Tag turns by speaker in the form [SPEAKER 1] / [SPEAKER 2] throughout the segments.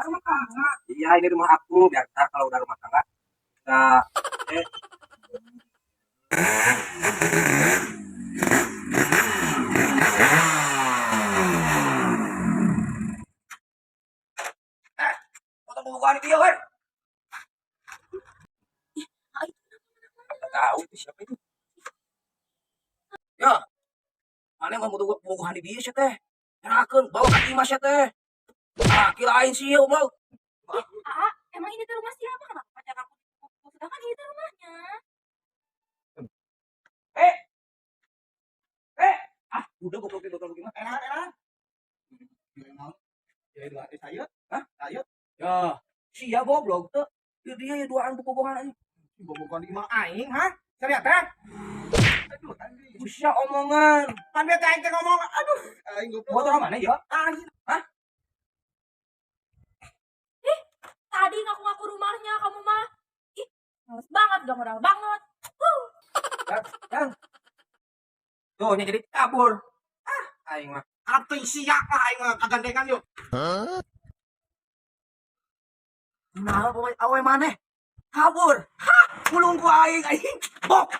[SPEAKER 1] Rumah kamu.
[SPEAKER 2] Iya, ini rumah aku. Biar ntar kalau udah rumah tangga, nggak eh Eh, potong bukuan itu ya, Wer.
[SPEAKER 1] Ah, itu.
[SPEAKER 2] Nggak tahu itu siapa itu. Ya, mana mau butuh bukuan di dia sih teh. Nyerakeun, bawa ka imah sia teh. Ah, kirain sih ya, mau.
[SPEAKER 1] Ah, emang ini tuh rumah siapa? Kenapa pacar aku dipukul? Sedangkan ini tuh rumahnya.
[SPEAKER 2] Eh. Eh, ah, udah goblok goblok gimana?
[SPEAKER 3] Enak, enak. Ya, dua saya.
[SPEAKER 2] Hah?
[SPEAKER 3] Ayo.
[SPEAKER 2] Ya, sia goblok tuh. Ya, dia ya duaan bobogohan anjing.
[SPEAKER 3] Bobogohan di imah aing, ha? Serius teh? Aduh, tadi.
[SPEAKER 2] Usia omongan.
[SPEAKER 3] Pan beta aing teh ngomong, aduh, aing goblok.
[SPEAKER 2] Motor mana ya?
[SPEAKER 3] Aing.
[SPEAKER 2] Hah?
[SPEAKER 1] Ih, tadi ngaku-ngaku rumahnya kamu mah. Ih, males banget, gak modal banget.
[SPEAKER 2] Yang, yang. Tuh, nya jadi kabur. Ah, aing mah.
[SPEAKER 3] Atuh sia lah aing mah kagandengan yuk.
[SPEAKER 2] Nah, pokoknya awe maneh kabur. Hah, pulung ku aing aing. Bok.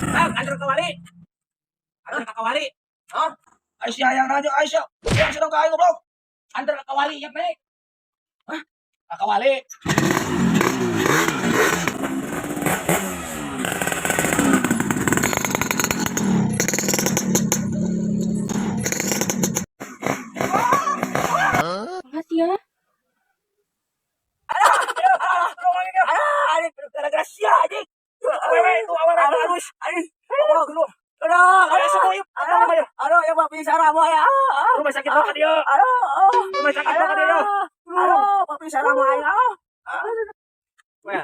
[SPEAKER 2] Bang, antar ke wali. Antar ke wali. Hah? Aisyah yang nanya Aisyah. Yang sedang ke aing goblok. Antar ke wali ya, Mek. Hah? Ke wali.
[SPEAKER 1] Makasih ya.
[SPEAKER 2] Aduh, gara-gara sia anjing. Awewe itu awewe itu halus. Anjing. Aduh, aduh, aduh, semua yuk. Aduh,
[SPEAKER 4] Aduh, ya Pak bisa ramo ya.
[SPEAKER 2] rumah sakit banget dia.
[SPEAKER 4] Aduh,
[SPEAKER 2] Rumah sakit banget dia.
[SPEAKER 4] aduh, Pak bisa ramo ya.
[SPEAKER 2] Wah.